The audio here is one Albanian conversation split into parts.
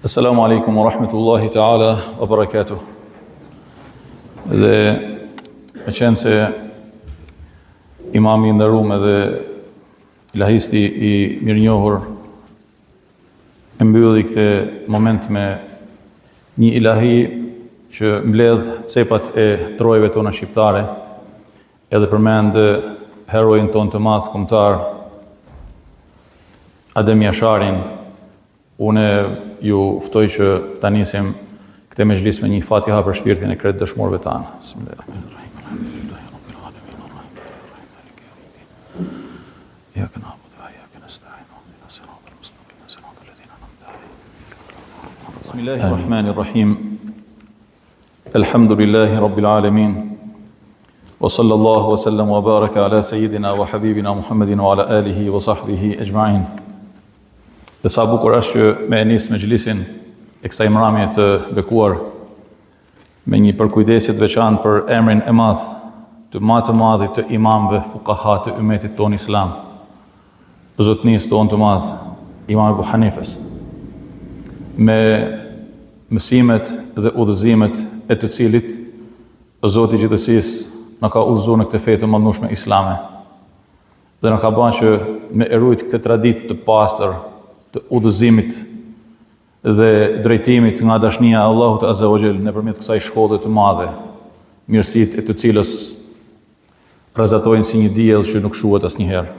Assalamu alaikum wa rahmetullahi ta'ala wa barakatuh. Dhe meqenëse imami i nderum edhe ilahisti i mirënjohur e mbylli këtë moment me një ilahi që mbledh cepat e trojeve tona shqiptare edhe përmend heroin tonë të madh kombëtar Adem Jasharin, unë ju ftoj që ta nisim këtë mexhlis me një fatiha për shpirtin e krejt dëshmorëve tanë. Bismillahirrahmanirrahim. Alhamdulillahi rabbil alamin. Iyyaka na'budu wa iyyaka nasta'in. Ihdinas siratal mustaqim. Siratal ladzina an'amta alayhim. Bismillahirrahmanirrahim. Alhamdulillahi rabbil alamin. Wa sallallahu wa sallam wa baraka ala sayyidina wa habibina Muhammedin wa ala alihi wa sahbihi ajma'in. Dhe sa bukur është që me e nis mexhlisin e kësaj mramje të bekuar me një përkujdesje të veçantë për emrin e madh të ma të madhit të imamëve fukaha të ymetit tonë islam, zotnisë tonë të madh, imam Ebu Hanifes, me mësimet dhe udhëzimet e të cilit Zoti i gjithësisë na ka udhëzu në këtë fe të madhnushme islame dhe na ka ba që me e rujt këtë traditë të pastër të udhëzimit dhe drejtimit nga dashnia e Allahut Azza wa Jall nëpërmjet kësaj shkolle të madhe, mirësitë e të cilës rrezatojnë si një diell që nuk shuhet asnjëherë.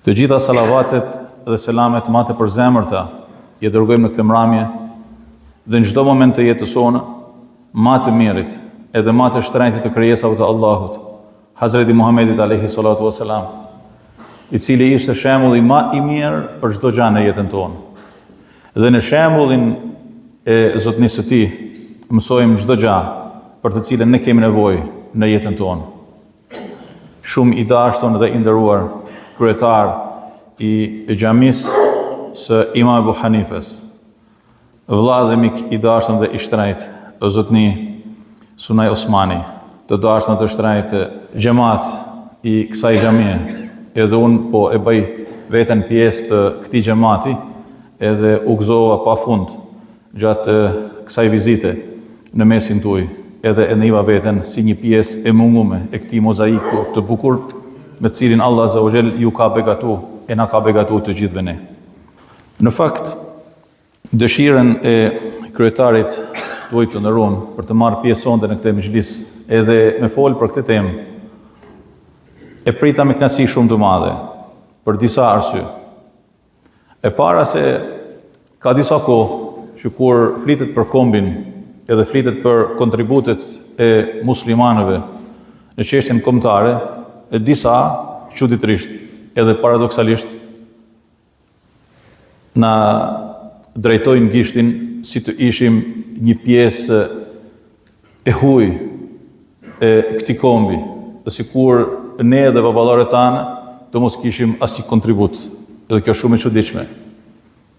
Të gjitha salavatet dhe selamet ma të përzemërta i dërgojmë në këtë mramje dhe në çdo moment të jetës sonë ma të mirit edhe ma të shtrenjtit të krijesave të Allahut, Hazreti Muhammedit alayhi salatu wasalam, i cili ishte shembulli ma i mirë për çdo gjë në jetën tonë. Dhe në shembullin e zotnisë së tij mësojmë çdo gjë për të cilën ne kemi nevojë në jetën tonë. Shumë i dashtun dhe i nderuar kryetar i xhamisë së Imam Ebu Hanifes, Vëlla dhe mik i dashtun dhe i shtrejtë, zotni Sunaj Osmani, të dashtun dhe të shtrejtë xhemat i kësaj xhamie, edhe unë po e bëj veten pjesë të këtij xhemati, edhe u gëzova pa fund gjatë kësaj vizite në mesin tuaj, edhe e ndiva veten si një pjesë e mungume e këtij mozaiku të bukur, me të cilin Allah Azza wa Jall ju ka begatu e na ka begatu të gjithëve ne. Në fakt, dëshirën e kryetarit tuaj të nderuar për të marrë pjesë sonte në këtë mexhlis edhe me fol për këtë temë, e prita me kënaqësi shumë të madhe për disa arsye. E para se ka disa kohë që kur flitet për kombin edhe flitet për kontributet e muslimanëve në çështjen kombëtare, e disa çuditërisht edhe paradoksalisht na drejtojnë gishtin si të ishim një pjesë e huj e këtij kombi, dhe sikur ne dhe baballarët tanë të mos kishim asnjë kontribut. Edhe kjo shumë e çuditshme.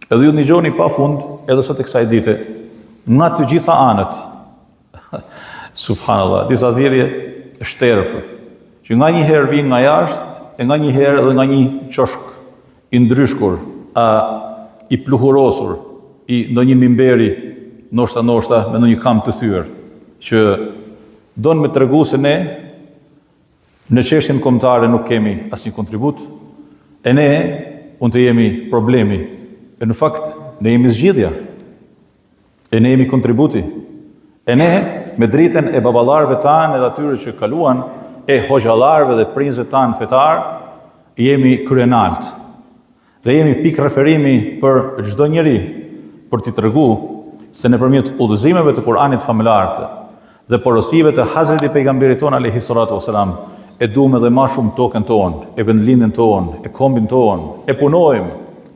Edhe ju nigjoni pa fund, edhe sot e kësaj dite, nga të gjitha anët, Subhanallah, disa thirrje shterpë, që nganjëherë vijnë nga jashtë, e nganjëherë edhe nga një qoshk i ndryshkur, a i pluhurosur, i ndonjë mimberi, ndoshta ndoshta me ndonjë kamb të thyer, që don me tregu se ne në çështjen kombëtare nuk kemi asnjë kontribut, e ne mund të jemi problemi, e në fakt ne jemi zgjidhja. E ne jemi kontributi. E ne, me dritën e baballarëve tanë edhe atyre që kaluan, e hoxhallarëve dhe prijësve tanë fetar, jemi kryenalt. Dhe jemi pikë referimi për çdo njeri, për t'i tregu se nëpërmjet udhëzimeve të Kur'anit famëlartë dhe porosive të Hazreti Pejgamberit tonë alayhi salatu wasalam, e duam edhe ma shumë tokën tonë, e vendlindjen tonë, e kombin tonë, e punojmë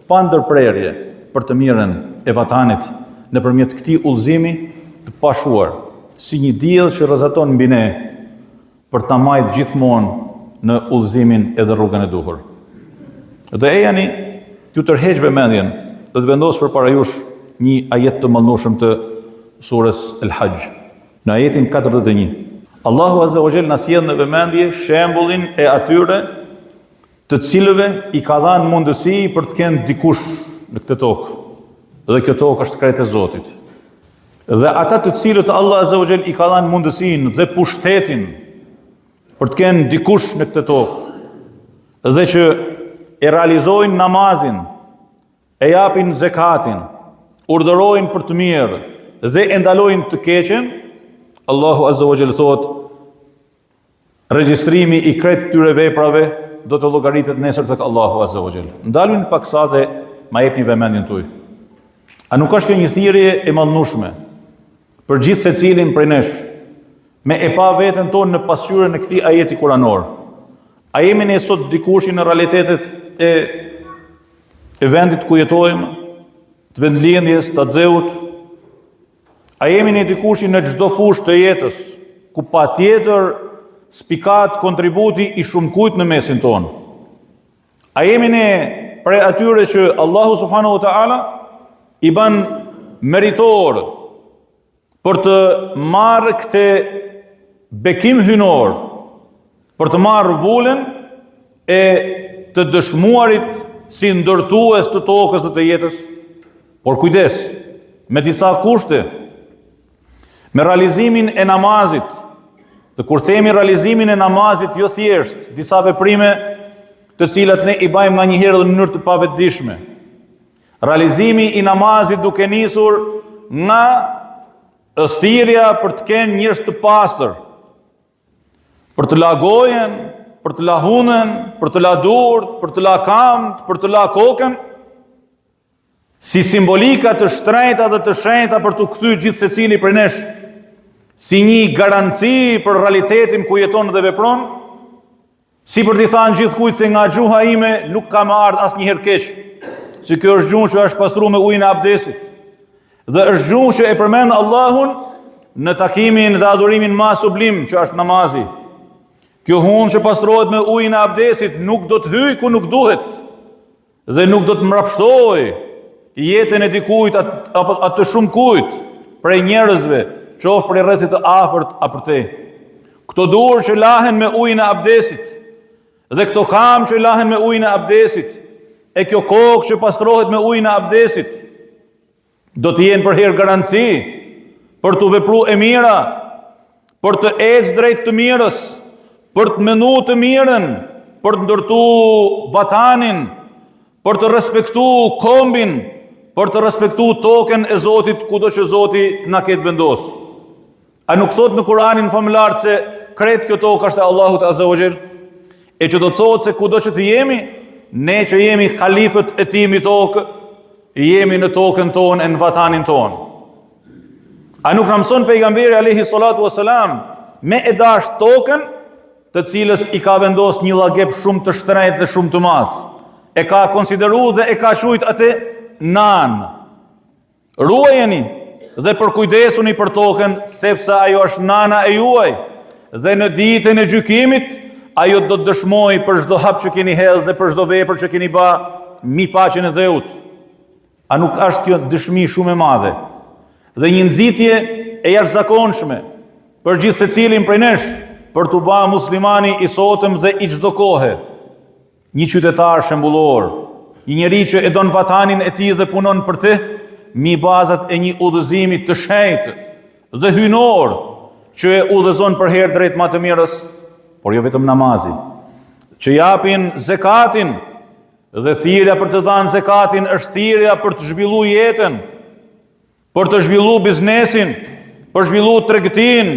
pa ndërprerje për të mirën e vatanit nëpërmjet këtij udhëzimi të pashuar, si një diell që rrezaton mbi ne për të na majtë gjithmonë në udhëzimin edhe rrugën e duhur. Dhe ejani t'ju tërheq vëmendjen dhe të vendos përpara jush një ajet të madhnushëm të surës El Hajj. Në ajetin 41, Allahu Azza wa Jall na sjell në vëmendje shembullin e atyre të cilëve i ka dhënë mundësi për të qenë dikush në këtë tokë. Dhe kjo tokë është krejt e Zotit. Dhe ata të cilët Allah Azza wa Jall i ka dhënë mundësinë dhe pushtetin për të qenë dikush në këtë tokë dhe që e realizojnë namazin, e japin zekatin, urdhërojnë për të mirë dhe e ndalojnë të keqen, Allahu Azza wa Jall thotë Regjistrimi i krejt këtyre veprave do të llogaritet nesër tek Allahu Azza wa Jall. Ndaluni pak sa dhe ma jepni vëmendjen tuaj. A nuk është kjo një thirrje e madhnushme për gjithsecilin prej nesh me e pa veten tonë në pasqyrën e këtij ajeti kuranor? A jemi ne sot dikushi në realitetet e e vendit ku jetojmë, të vendlindjes, të atdheut, A jemi ne dikushi në çdo fushë të jetës, ku patjetër spikat kontributi i shumëkujt në mesin tonë? A jemi ne prej atyre që Allahu subhanahu wa ta'ala i ban meritor për të marrë këtë bekim hyjnor, për të marrë vulën e të dëshmuarit si ndërtues të tokës dhe të jetës, por kujdes, me disa kushte, me realizimin e namazit, dhe kur themi realizimin e namazit, jo thjesht, disa veprime të cilat ne i bajmë nganjëherë dhe në mënyrë të pavetëdijshme. Realizimi i namazit duke nisur nga thirrja për të kenë njerëz të pastër, Për të la gojën, për të la hunën, për të la durt, për të la kamët, për të la kokën, si simbolika të shtrejta dhe të shenjta për t'u kthy gjithsecili prej nesh, si një garanci për realitetin ku jeton dhe vepron, Si për t'i thanë gjithkujt se nga gjuha ime nuk ka me ardhë asnjëherë keq, se kjo është gjuhë që është pastru me ujin e abdesit, dhe është gjuhë që e përmend Allahun në takimin dhe adhurimin ma sublim që është namazi. Kjo hunë që pastrohet me ujin e abdesit nuk do të hyjë ku nuk duhet, dhe nuk do të mrapshtojë jetën e dikujt apo atë të shumëkujt prej njerëzve, qoftë prej rrethit të afërt a përtej. Këto duar që lahen me ujin e abdesit dhe këto kamë që lahen me ujin e abdesit, e kjo kokë që pastrohet me ujin e abdesit, Do të jenë përherë garanci për të vepru e mira, për të ecë drejt të mirës, për të menu të mirën, për të ndërtu vatanin, për të respektu kombin, për të respektu tokën e Zotit kudo që Zoti na ketë vendos. A nuk thotë në Kur'anin famëlartë se krejt kjo tokë është e Allahut Azza wa Jall? E që do të thotë se kudo që të jemi, ne që jemi halifët e tij mbi tokë, jemi në tokën tonë e në vatanin tonë. A nuk na mëson pejgamberi alayhi salatu wasalam me e dash tokën të cilës i ka vendos një lagep shumë të shtrenjtë dhe shumë të madh. E ka konsideru dhe e ka qujt atë nanë. Ruajeni dhe përkujdesuni për tokën, sepse ajo është nana e juaj, dhe në ditën e gjykimit, ajo do të dëshmojë për çdo hap që keni hedhë dhe për çdo vepër që keni ba mi faqen e dheut. A nuk është kjo dëshmi shumë e madhe? Dhe një nxitje e jashtëzakonshme për gjithsecilin prej nesh, për t'u ba muslimani i sotëm dhe i çdo kohe. Një qytetar shembullor, një njeri që e don vatanin e tij dhe punon për të, mi bazat e një udhëzimi të shenjtë dhe hyjnor që e udhëzon përherë drejt ma të mirës, por jo vetëm namazi, që japin zekatin dhe thirrja për të dhanë zekatin është thirrja për të zhvillu jetën, për të zhvillu biznesin, për të zhvillu tregtinë,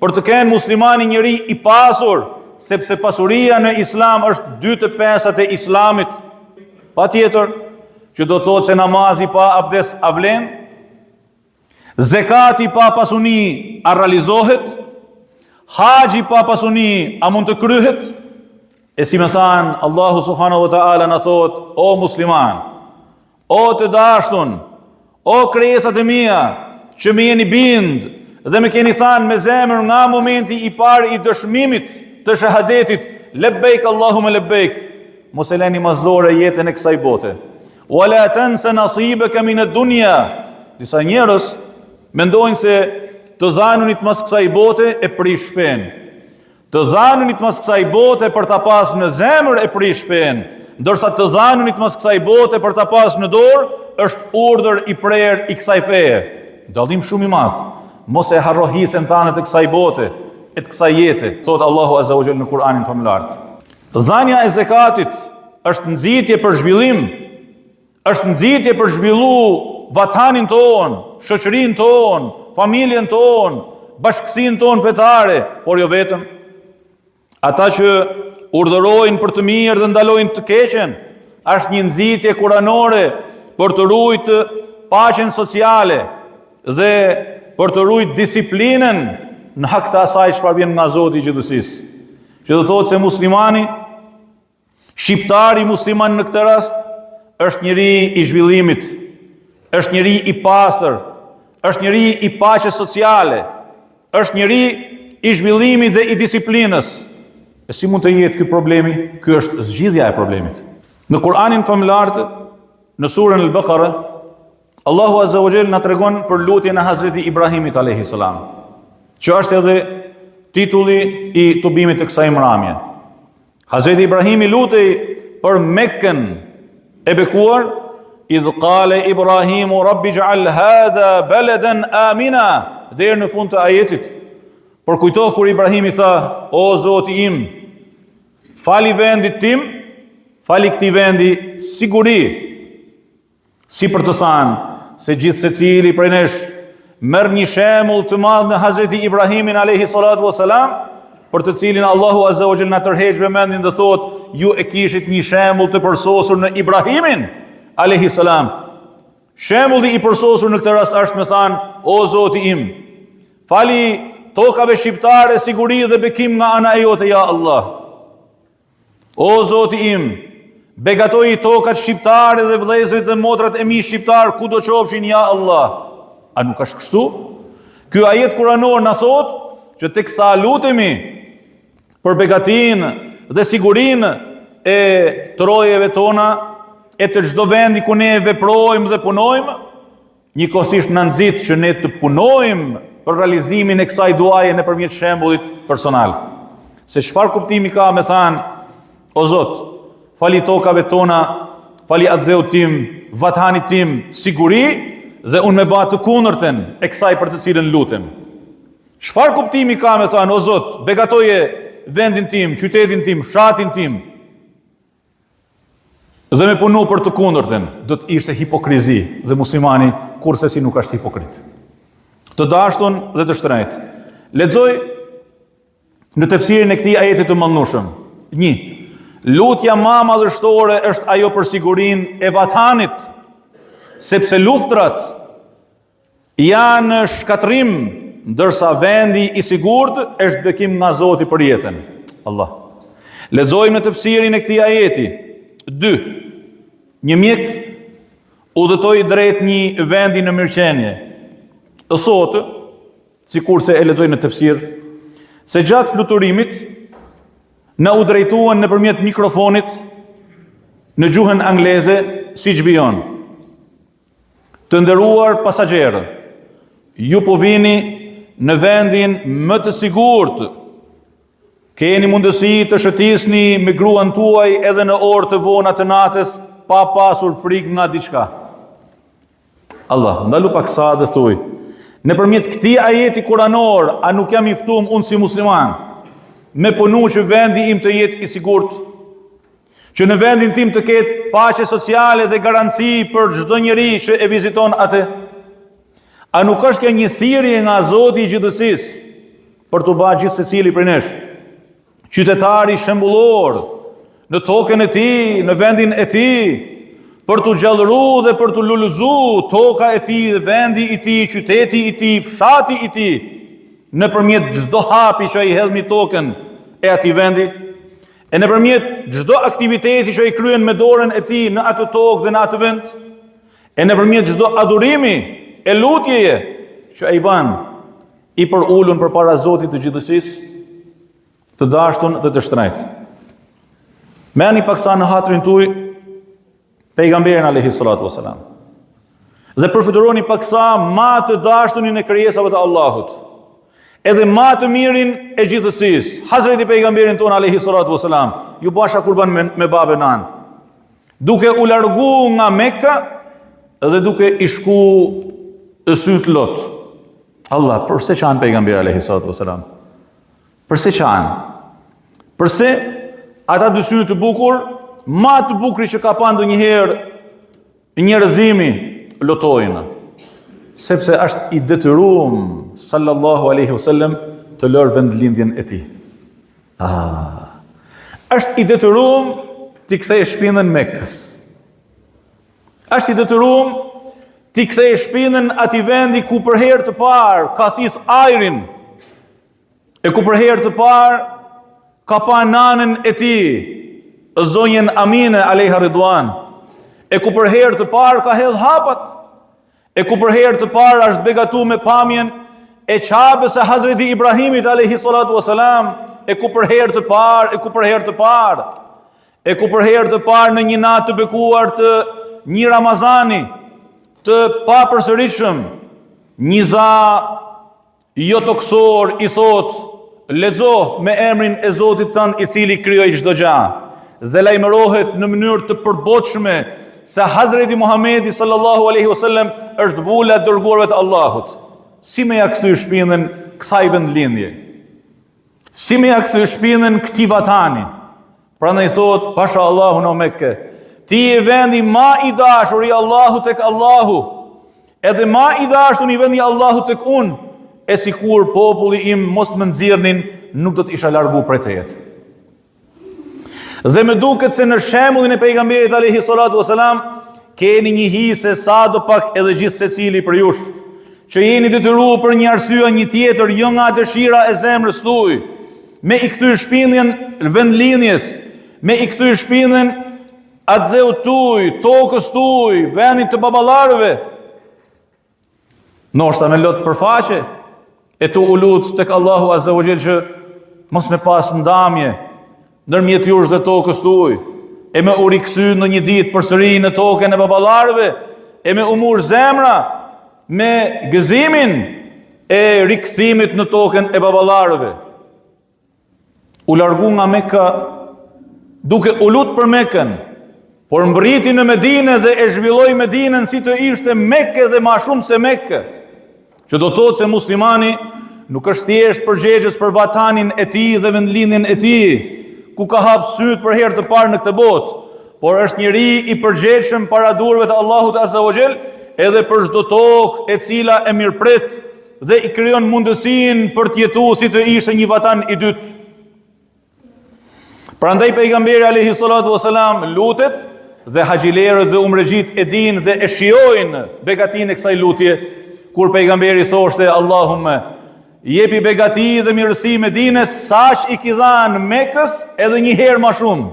për të kenë muslimani njeri i pasur, sepse pasuria në islam është dy të pesat e islamit. Patjetër, që do të thotë se namazi pa abdes a vlen, zekati pa pasuni a realizohet, haxhi pa pasuni a mund të kryhet, e si me thanë, Allahu subhanahu wa ta'ala na thotë, o musliman, O të dashtun, o krijesat e mia, që më jeni bind dhe më keni thanë me zemër nga momenti i parë i dëshmimit të shahadetit, lebbejk Allahume lebbejk, mos e leni mas dore jetën e kësaj bote. Wa la tense nasibeke mine dunja, disa njerëz mendojnë se të dhanunit mas kësaj bote e prish fenë. Të dhanunit mas kësaj bote për ta pas në zemër e prish fenë, ndërsa të dhanunit mas kësaj bote për ta pas në dorë, Është urdhër i prerë i kësaj feje. Dallim shumë i madh. Mos e harro hisen tande të kësaj bote e të kësaj jete, thotë Allahu Azza wa Jall në Kur'anin famëlartë. Dhanja e zekatit është nxitje për zhvillim, është nxitje për zhvillu vatanin tonë, shoqërinë tonë, familjen tonë, bashkësinë tonë fetare, por jo vetëm. Ata që urdhërojnë për të mirë dhe ndalojnë të keqen, është një nxitje kuranore për të rujtë paqen sociale dhe për të rujtë disiplinën në hak të asaj çfarë vjen nga Zoti i gjithësisë. Që do të thotë se muslimani, shqiptari musliman në këtë rast, është njeri i zhvillimit, është njeri i pastër, është njeri i paqes sociale, Është njeri i zhvillimit dhe i disiplinës. E si mund të jetë ky problemi? Ky është zgjidhja e problemit. Në Kur'anin famëlartë, në surën Al-Baqara, Allahu Azza wa Jall na tregon për lutjen e Hazreti Ibrahimit alayhi salam, që është edhe titulli i tubimit të kësaj mramje. Hazreti Ibrahimi lutej për Mekën e bekuar, idh kale Ibrahimu rabbi xhal hadha beleden amina, deri në fund të ajetit. Por kujto kur Ibrahimi tha, o Zoti im, fali vendit tim, fali këtij vendi siguri, Si për të thanë se gjithsecili prej nesh merr një shembull të madh në Hazreti Ibrahimin alayhi salatu wasalam, për të cilin Allahu azza wa jall na tërheq vëmendjen dhe thotë, ju e kishit një shembull të përsosur në Ibrahimin alayhi salam. Shembulli i përsosur në këtë rast është me thanë, o Zoti im, fali tokave shqiptare siguri dhe bekim nga ana e jote ja Allah. O Zoti im, begatoji tokat shqiptare dhe vëllezërit dhe motrat e mi shqiptarë kudo qofshin ja Allah. A nuk është kështu? Ky ajet kuranor na thotë që teksa lutemi për begatinë dhe sigurinë e trojeve tona e të çdo vendi ku ne veprojmë dhe punojmë, Njëkohësisht na nxit që ne të punojmë për realizimin e kësaj duaje nëpërmjet shembullit personal. Se çfarë kuptimi ka me thanë, o Zot, fali tokave tona, fali atdheut tim, vatanit tim, siguri dhe unë me ba të kundërtën e kësaj për të cilën lutem. Çfarë kuptimi ka me thanë, o Zot, begatoje vendin tim, qytetin tim, fshatin tim, Dhe me punu për të kundërtën, do të ishte hipokrizi dhe muslimani kurrsesi nuk është hipokrit. Të dashtun dhe të shtrenjtë. Lexoj në tefsirin e këtij ajeti të madhnushëm. 1. Lutja ma madhështore është ajo për sigurinë e vatanit, sepse luftrat Janë shkatërrim, ndërsa vendi i sigurt është bekim nga Zoti për jetën. Allah. Lexojmë në tefsirin e këtij ajeti. 2. Një mjek udhëtoi drejt një vendi në mirëqenie. Thotë, sikurse e lexoj në tefsir, se gjatë fluturimit na u drejtuan nëpërmjet mikrofonit në gjuhën angleze siç vijon. Të nderuar pasagjerë, ju po vini në vendin më të sigurt. Keni mundësi të shëtisni me gruan tuaj edhe në orë të vona të natës pa pasur frikë nga diçka. Allah, ndalu paksa dhe thuj. Nëpërmjet këtij ajeti kuranor, a nuk jam i ftum unë si musliman me punu që vendi im të jetë i sigurt? Që në vendin tim të ketë paqe sociale dhe garanci për çdo njeri që e viziton atë. A nuk është kjo një thirrje nga Zoti i gjithësisë për t'u ba gjithsecili prej nesh? Qytetari shembullor në tokën e tij, në vendin e tij, për t'u gjallëru dhe për t'u lulëzu toka e tij, vendi i tij, qyteti i tij, fshati i tij, nëpërmjet çdo hapi që ai hedh mbi tokën e atij vendi, E nëpërmjet çdo aktiviteti që ai kryen me dorën e tij në atë tokë dhe në atë vend, e nëpërmjet çdo adhurimi e lutjeje që ai ban i përulun përpara Zotit të gjithësisë, të dashtun dhe të shtrenjtë. Merrni paksa në hatrin tuj Pejgamberin alayhi salatu wasalam. Dhe përfytyroni paksa ma të dashtunin e krijesave të Allahut. Edhe ma të mirin e gjithësisë. Hazreti pejgamberin tonë alayhi salatu wasalam, ju basha kurban me, me babë e nanë. Duke u largu nga Mekka. Edhe duke i shku sytë lot. Allah, përse qan pejgamberi alejhi salatu wasalam? Përse qan? Përse ata dy sy të bukur, ma të bukurit që ka pa ndonjëherë njerëzimi lotojnë? Sepse është i detyrum sallallahu alaihi wasallam të lërë vendlindjen e tij. Ah. Është i detyrum t'i kthejë shpinën Mekës. Është i detyrum t'i kthejë shpinën atij vendi ku për herë të parë ka thith ajrin e ku për herë të parë ka pa nanën e tij, zonjën Amine alejha ridwan, e ku për herë të parë ka hedh hapat, e ku për herë të parë është begatu me pamjen e Qabes së Hazreti Ibrahimit alejhi salatu wasalam, e ku për herë të parë, e ku për herë të parë E ku për herë të parë në një natë të bekuar të një Ramazani të papërsëritshëm, një za jotokësor i thotë, lexo me emrin e Zotit tënd i cili krijoi çdo gjë. Dhe lajmërohet në mënyrë të përbotshme se Hazreti Muhamedi sallallahu alaihi wasallam është vula e dërguarve të Allahut. Si me ja kthy shpinën kësaj vendlindje? Si me ja kthy shpinën këtij vatani? Prandaj thotë, pasha Allahun o Mekke, ti je vendi ma i dashur i Allahut tek Allahu, edhe ma i dashur i vendi i Allahut tek unë, e sikur populli im mos më nxirrnin, nuk do të isha largu prej teje. Dhe më duket se në shembullin e pejgamberit alejhi salatu wasalam keni një hise sado pak edhe gjithsecili prej jush, që jeni detyru për një arsye a një tjetër, jo nga dëshira e zemrës tuj, me i kthy shpinën vendlindjes, me i kthy shpinën atdheut tuj, tokës tuj, vendit të baballarëve, Ndoshta me lot për faqe, e tu u lut tek Allahu Azza wa Jall që mos me pas ndamje ndërmjet jush dhe tokës tuj, e me u rikthy në një ditë përsëri në tokën e baballarëve, e me u mush zemra me gëzimin e rikthimit në tokën e baballarëve. U largu nga Mekka duke u lut për Mekën, por mbrriti në Medine dhe e zhvilloi Medinën si të ishte Mekë dhe ma shumë se Mekë. Që do të thotë se muslimani nuk është thjesht përgjegjës për vatanin e tij dhe vendlindjen e tij, ku ka hap sytë për herë të parë në këtë botë, por është njeri i përgjegjshëm para duarve të Allahut Azza wa Jall, edhe për çdo tokë e cila e mirëpret dhe i krijon mundësinë për të jetuar si të ishte një vatan i dytë. Prandaj pejgamberi alayhi salatu wasalam lutet dhe haxhilerët dhe umrexhitë e dinë dhe e shijojnë begatinë e kësaj lutje kur pejgamberi thoshte Allahumme jepi begati dhe mirësi Medines sa që i ki dhanë Mekës edhe një herë ma shumë.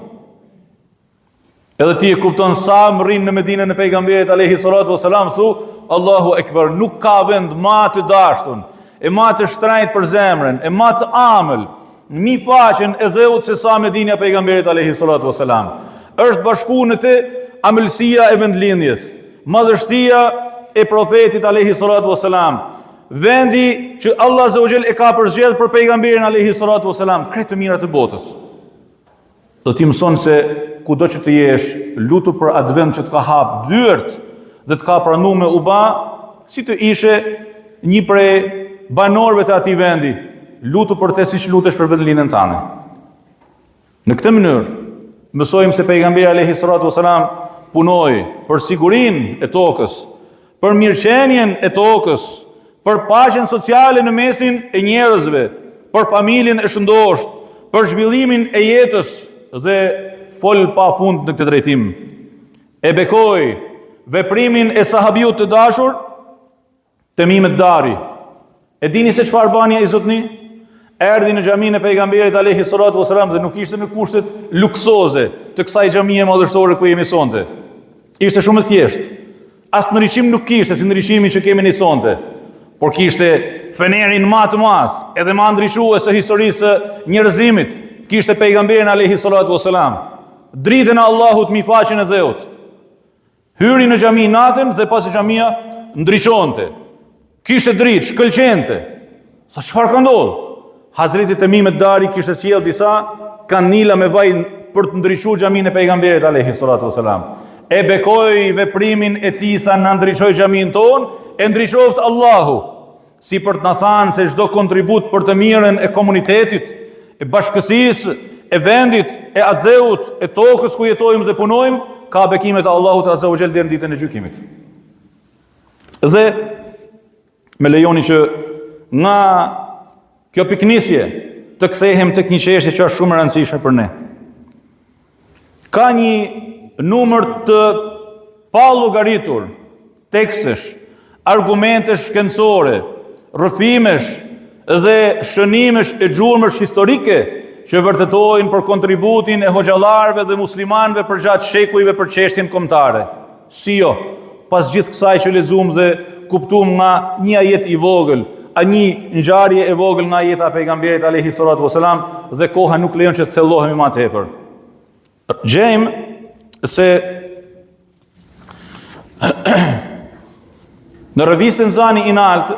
Edhe ti e kupton sa mrrin në Medinën e pejgamberit alayhi salatu wasalam thu Allahu ekber nuk ka vend ma të dashtun e ma të shtrejt për zemrën e ma të amël mi faqen e dheut se sa Medina e pejgamberit alayhi salatu wasalam është bashku në të amëlsia e vendlindjes madhështia e profetit alayhi salatu wasalam vendi që Allah azza wa jall e ka përzgjedh për pejgamberin alayhi salatu wasalam krejt të mirat e botës Do t'i mëson se kudo që të jesh, lutu për atë vend që të ka hap dyert dhe të ka pranu me u ba, si të ishe një prej banorëve të atij vendi, lutu për te siç lutesh për vendlindjen tane. Në këtë mënyrë, mësojmë se pejgamberi alayhi salatu wasalam punoi për sigurinë e tokës, për mirëqenien e tokës, për paqen sociale në mesin e njerëzve, për familjen e shëndoshtë, për zhvillimin e jetës dhe fol pa fund në këtë drejtim. E bekoi veprimin e sahabiut të dashur, Temim ed-Dari. E dini se çfarë bani ai zotni? Erdhi në xhaminë e pejgamberit alayhi salatu wasalam dhe nuk ishte në kushtet luksoze të kësaj xhamie madhështore ku jemi sonte. Ishte shumë e thjeshtë. As ndriçim nuk kishte si ndriçimi që kemi ne sonte. Por kishte fenerin ma të madh, edhe ma ndriçues të historisë së njerëzimit. Kishte pejgamberin alayhi salatu wasalam. Dritën e Allahut mi faqen e dheut. Hyri në xhami natën dhe pa se xhamia ndriçonte. Kishte dritë, shkëlqente. Tha çfarë ka ndodhur? Hazreti Temim ed-Dari kishte sjellë disa kandila me vaj për të ndriçuar xhaminë e pejgamberit alayhi salatu wasalam. E bekoi veprimin e tij, tha na ndriçoi xhaminë tonë, e ndriçoftë Allahu. Si për të na thanë se çdo kontribut për të mirën e komunitetit, e bashkësisë, e vendit, e atdheut, e tokës ku jetojmë dhe punojmë, ka bekimet e Allahut Azza wa Jall deri në ditën e gjykimit. Dhe më lejoni që nga kjo pikënisje të kthehem tek një çështje që është shumë e rëndësishme për ne. Ka një numër të pallogaritur tekstesh, argumentesh shkencore, rrëfimesh dhe shënimesh e gjurmësh historike që vërtetojnë për kontributin e hoxhallarëve dhe muslimanëve përgjatë shekujve për çështjen kombëtare. Si jo, pas gjithë kësaj që lexuam dhe kuptuam nga një ajet i vogël, a një ngjarje e vogël nga jeta e pejgamberit alayhi salatu wasalam dhe koha nuk lejon që të thellohemi më tepër. Gjejmë se në revistën Zani i Nalt,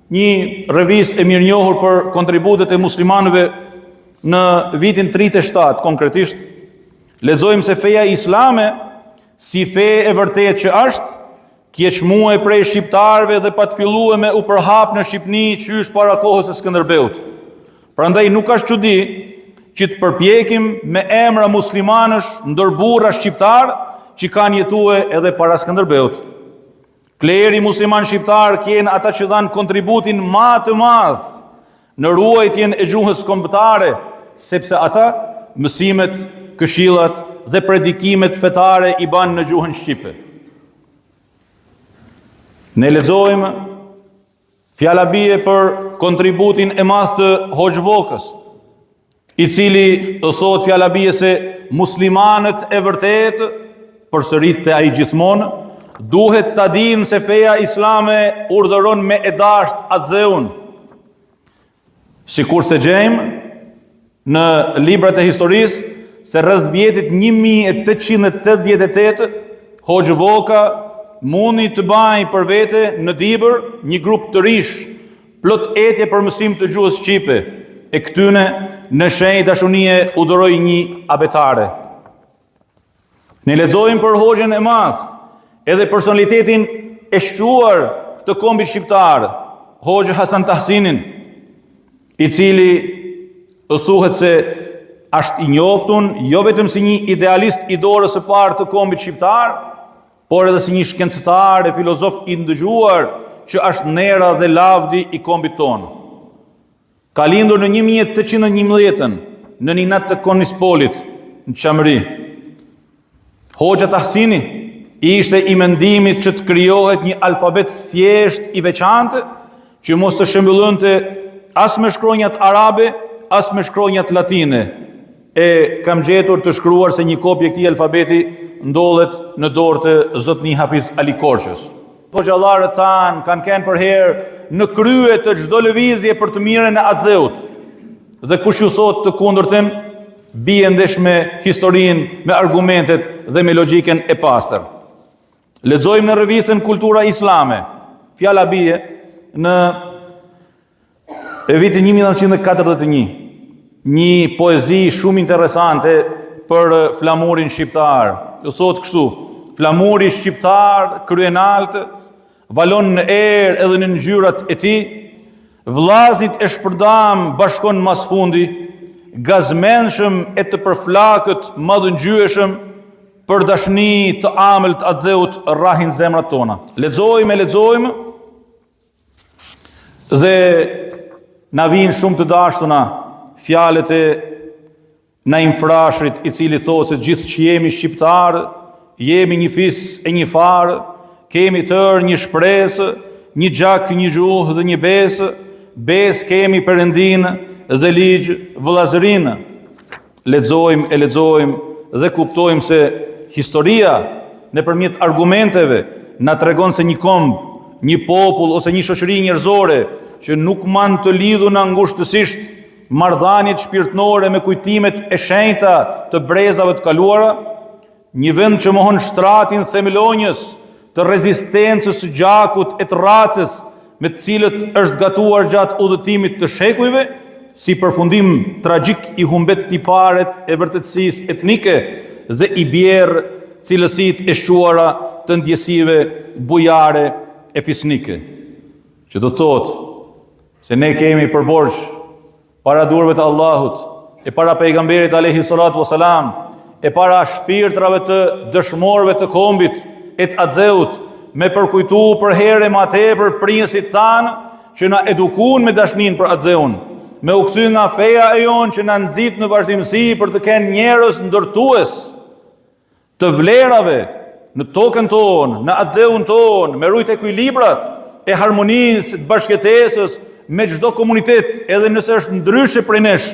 një revistë e mirënjohur për kontributet e muslimanëve në vitin 37 konkretisht, lexojmë se feja islame si fe e vërtetë që është, Kje çmue prej shqiptarëve dhe pat fillue me u përhap në Shqipni qysh para kohës së Skënderbeut. Prandaj nuk asht çudi që të përpjekim me emra muslimanësh ndër burra shqiptarë që kanë jetue edhe para Skënderbeut. Kleri musliman shqiptar kjenë ata që dhanë kontributin ma të madh në ruajtjen e gjuhës kombëtare, sepse ata mësimet, këshillat dhe predikimet fetare i banë në gjuhën shqipe. Ne lexojmë fjala bie për kontributin e madh të Hoxhë Vokës, i cili thotë fjala bie se muslimanët e vërtetë, përsëritte ai gjithmonë, duhet ta dinë se feja islame urdhëron me e dasht atdheun. Sikurse gjejmë në librat e historisë se rreth vjetit 1888 Hoxhë Voka mundi të bajë për vete në Dibër një grup të rish plot etje për mësim të gjuhës shqipe e këtyne në shenjë dashunie u dhuroi një abetare. Ne lexojmë për hoxhën e madh, edhe personalitetin e shquar të kombit shqiptar, Hoxhë Hasan Tahsinin, i cili thuhet se është i njoftun jo vetëm si një idealist i dorës së parë të kombit shqiptar, por edhe si një shkencëtar e filozof i ndëgjuar që është nera dhe lavdi i kombit tonë. Ka lindur në 1811-ën në Ninat të Konispolit, në Çamëri. Hoxha Tahsini ishte i mendimit që të krijohet një alfabet thjesht i veçantë që mos të shëmbëllynte as me shkronjat arabe, as me shkronjat latine. E kam gjetur të shkruar se një kopje e këtij alfabeti ndodhet në dorë të zotni Hafiz Ali Korçës. Hoxhallarët tanë kanë qenë përherë në krye të çdo lëvizje për të mirën e atdheut. Dhe kush ju thotë të kundërtën, bie ndesh me historinë, me argumentet dhe me logjikën e pastër. Lexojmë në revistën Kultura Islame, fjala bie në E vitin 1941, një poezi shumë interesante për flamurin shqiptar. Ju thotë kështu, flamuri shqiptar kryenalt valon në erë edhe në ngjyrat e tij, vllaznit e shpërndamë bashkon mas fundi, gazmendshëm e të përflakët madhëngjyeshëm, për dashni të amël të atdheut rrahin zemrat tona. Lexojmë e lexojmë, Dhe na vijnë shumë të dashtuna fjalët e Naim Frashërit, i cili thotë se gjithë që jemi shqiptarë, jemi një fis e një farë, kemi tërë një shpresë, një gjak, një gjuhë dhe një besë, besë kemi Perëndinë dhe ligj vëllazërinë. Lexojmë e lexojmë dhe kuptojmë se historia nëpërmjet argumenteve na tregon se një komb, një popull ose një shoqëri njerëzore që nuk man të lidhuna ngushtësisht marrëdhaniet shpirtnore me kujtimet e shenjta të brezave të kaluara, Një vend që mohon shtratin themelonjës të rezistencës së gjakut e të racës me të cilët është gatuar gjatë udhëtimit të shekujve, si përfundim tragjik i humbet tiparet e vërtetësisë etnike dhe i bjerr cilësitë e shquara të ndjesive bujare e fisnike. Që do të thotë se ne kemi për borxh para duarve të Allahut e para pejgamberit alayhi salatu wasalam e para shpirtrave të dëshmorëve të kombit e të atdheut me përkujtu përherë e ma tepër prijësit tanë që na edukun me dashninë për atdheun, me u kthy nga feja e jonë që na nxit në vazhdimësi për të kenë njerëz ndërtues të vlerave në tokën tonë, në atdheun tonë, me rujt ekuilibrat e harmonisë, të bashkëjetesës me çdo komunitet, edhe nëse është ndryshe prej nesh,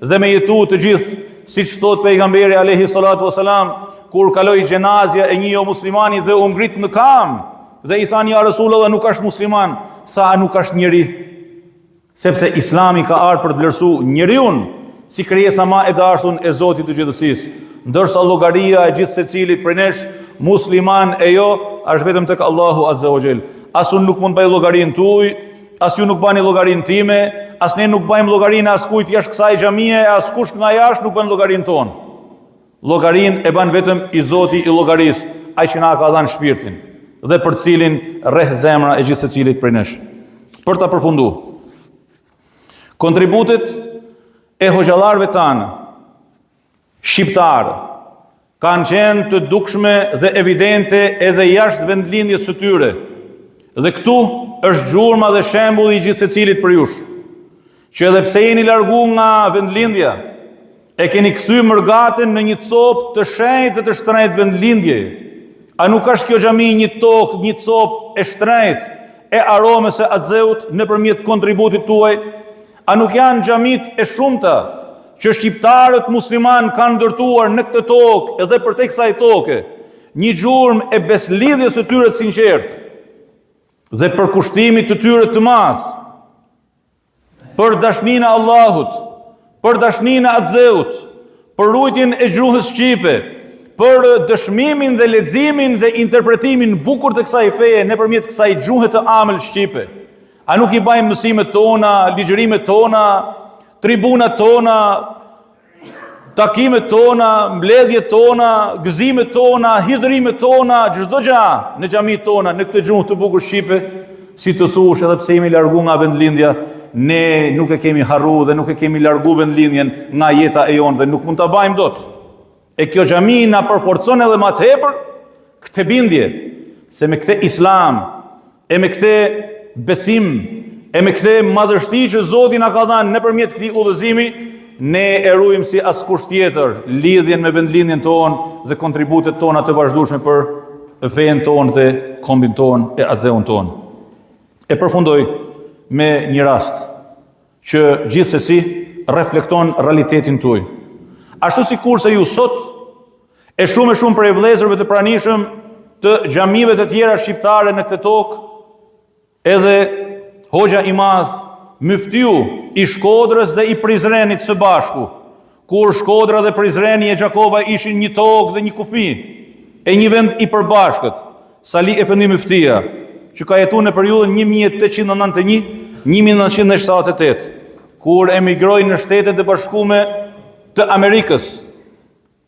dhe me jetu të gjithë, siç thotë pejgamberi alayhi salatu wasalam, kur kaloi xhenazja e një jo muslimani dhe u ngrit në kam, dhe i thanë ja Resulullah nuk është musliman, tha a nuk është njeri. Sepse Islami ka ardhur për të vlerësu njeriun si krijesa ma e dashtun e Zotit të gjithësisë. Ndërsa llogaria e gjithsecilit prej nesh, musliman e jo, është vetëm tek Allahu Azza wa Jall. As unë nuk mund të bëj llogarinë tuaj, as ju nuk bani llogarinë time, as ne nuk bëjmë llogarinë e askujt jashtë kësaj xhamie, e askush nga jashtë nuk bën llogarinë tonë. Llogarinë e ban vetëm i Zoti i llogarisë, ai që na ka dhënë shpirtin dhe për të cilin rreh zemra e gjithsecilit prej nesh. Për ta përfundu, kontributet e hoxhallarëve tanë shqiptarë kanë qenë të dukshme dhe evidente edhe jashtë vendlindjes së tyre. Dhe këtu është gjurma dhe shembulli i gjithsecilit prej jush. Që edhe pse jeni largu nga vendlindja, e keni kthy mërgatën në një copë të shenjtë dhe të shtrenjtë vendlindjeje. A nuk është kjo xhami një tokë, një copë e shtrenjtë e aromës së atdheut nëpërmjet kontributit tuaj? A nuk janë xhamitë e shumta që shqiptarët muslimanë kanë ndërtuar në këtë tokë edhe përtej kësaj toke, një gjurmë e beslidhjes së tyre të sinqertë dhe përkushtimit të tyre të madh? Për dashninë e Allahut, për dashninë e atdheut, për ruajtjen e gjuhës shqipe, për dëshmimin dhe leximin dhe interpretimin bukur të kësaj feje nëpërmjet kësaj gjuhe të amël shqipe. A nuk i bajmë mësimet tona, ligjërimet tona, tribunat tona, Takimet tona, mbledhjet tona, gëzimet tona, hidhërimet tona, çdo gjë në xhamitë tona, në këtë gjuhë të bukur shqipe, si të thush edhe pse jemi largu nga vendlindja, ne nuk e kemi harru dhe nuk e kemi largu vendlindjen nga jeta e jonë dhe nuk mund ta bajmë dot. E kjo xhami na përforcon edhe ma tepër këtë bindje se me këtë islam e me këtë besim e me këtë madhështi që Zoti na ka dhënë nëpërmjet këtij udhëzimi, ne e ruajmë si askush tjetër lidhjen me vendlindjen tonë dhe kontributet tona të vazhdueshme për fenë tonë dhe kombin tonë e atdheun tonë. E përfundoj me një rast që gjithsesi reflekton realitetin tuaj. Ashtu sikurse ju sot e shumë e shumë prej vëllezërve të pranishëm të xhamive të tjera shqiptare në këtë tokë, edhe hoxha i madh myftiu i Shkodrës dhe i Prizrenit së bashku, kur Shkodra dhe Prizreni e Gjakova ishin një tokë dhe një kufi, e një vend i përbashkët, Sali Efendi Myftia, që ka jetu në periudhën 1891 1978, kur emigroi në Shtetet e Bashkume të Amerikës,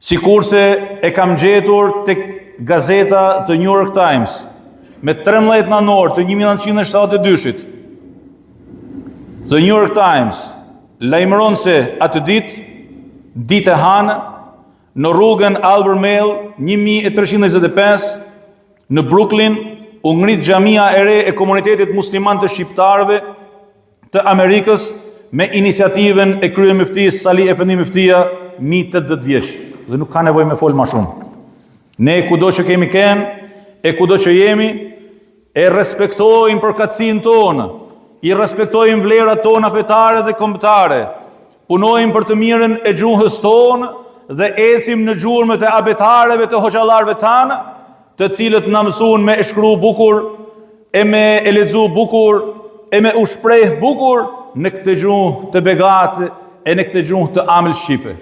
sikurse e kam gjetur tek gazeta The New York Times, me 13 nëntor të 1972-shit, The New York Times lajmëron se atë ditë, ditë e hanë, në rrugën Albemarle 1325, në Brooklyn, u ngrit xhamia e re e komunitetit musliman të shqiptarëve të Amerikës me iniciativën e kryemyftisë Sali Efendi Myftia mi 80 vjeç dhe nuk ka nevojë me fol ma shumë. Ne kudo që kemi kenë e kudo që jemi e respektojmë përkatësinë tonë, i respektojmë vlerat tona fetare dhe kombëtare, punojmë për të mirën e gjuhës tonë dhe ecim në gjurmët e abetareve të hoxhallarëve tanë, të cilët na mësuan me e shkru bukur, e me e lexu bukur, e me u shpreh bukur në këtë gjuhë të begatë e në këtë gjuhë të amël shqipe.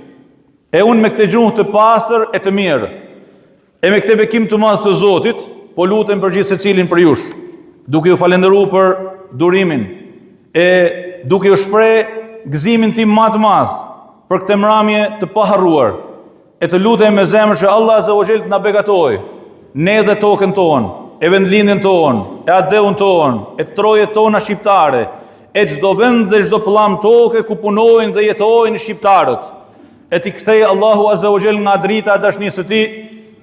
E unë me këtë gjuhë të pastër e të mirë, e me këtë bekim të madh të Zotit, po lutem për gjithsecilin prej jush, duke ju falënderu për durimin, e duke ju shpreh gëzimin tim ma të madh për këtë mramje të paharruar. e të lutemi me zemër që Allah Azza wa Jall të na begatojë ne dhe tokën tonë, e vendlindjen tonë, e atdheun tonë, e trojet tona shqiptare, e çdo vend dhe çdo pëllamë toke ku punojnë dhe jetojnë shqiptarët. E t'i kthejë Allahu Azza wa Jall nga drita e dashnisë së tij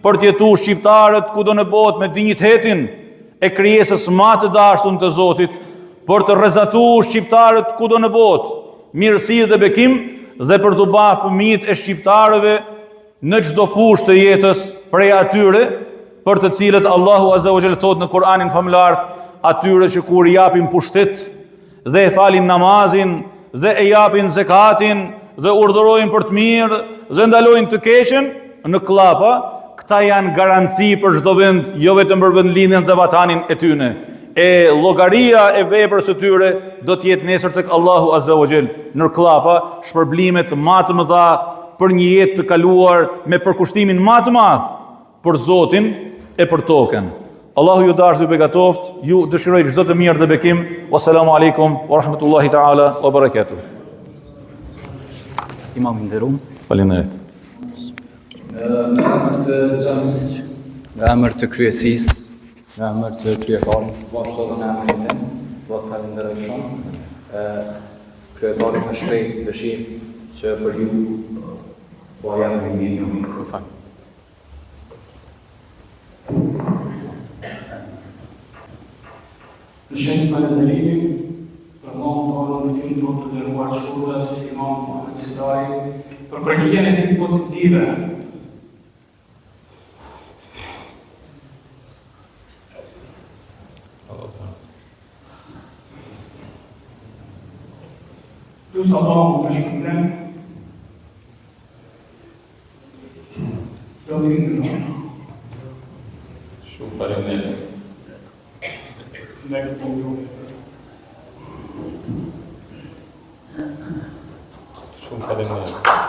për të jetu shqiptarët kudo në botë me dinjitetin e krijesës ma të dashtun të Zotit, për të rrezatu shqiptarët kudo në botë, mirësi dhe bekim dhe për t'u ba fëmijët e shqiptarëve në çdo fushë të jetës prej atyre për të cilët Allahu Azza wa Jall thotë në Kur'anin famëlartë, atyre që kur i japin pushtet dhe e falin namazin dhe e japin zekatin dhe urdhërojnë për të mirë dhe ndalojnë të keqen në kllapa, këta janë garanci për çdo vend, jo vetëm për vendlindjen dhe vatanin e tyne. E llogaria e veprës së tyre do të jetë nesër tek Allahu Azza wa Jall. Në kllapa, shpërblimet ma të mëdha për një jetë të kaluar me përkushtimin ma të madh për Zotin e për tokën. Allahu ju dashtë ju begatoftë, ju dëshiroj çdo të mirë dhe bekim. Wassalamu alaikum wa rahmatullahi ta'ala wa barakatuh. Imam i nderum. Faleminderit. Në emër të xhamisë, në emër të kryesisë, në emër të kryetarit, po ashtu edhe në emrin tim, do të falenderoj shumë. Ë kryetari ka shpreh dëshirë që për ju po jap një mirënjohje. Më fal. Në shenjë falënderimi për imamin tonë, myftiun tonë të nderuar të Shkodrës, Imam Muhamed Sytari, për përgjigjen e tij pozitive. Lus Allahun të shpërblen. Shumë faleminderit. Shumë faleminderit.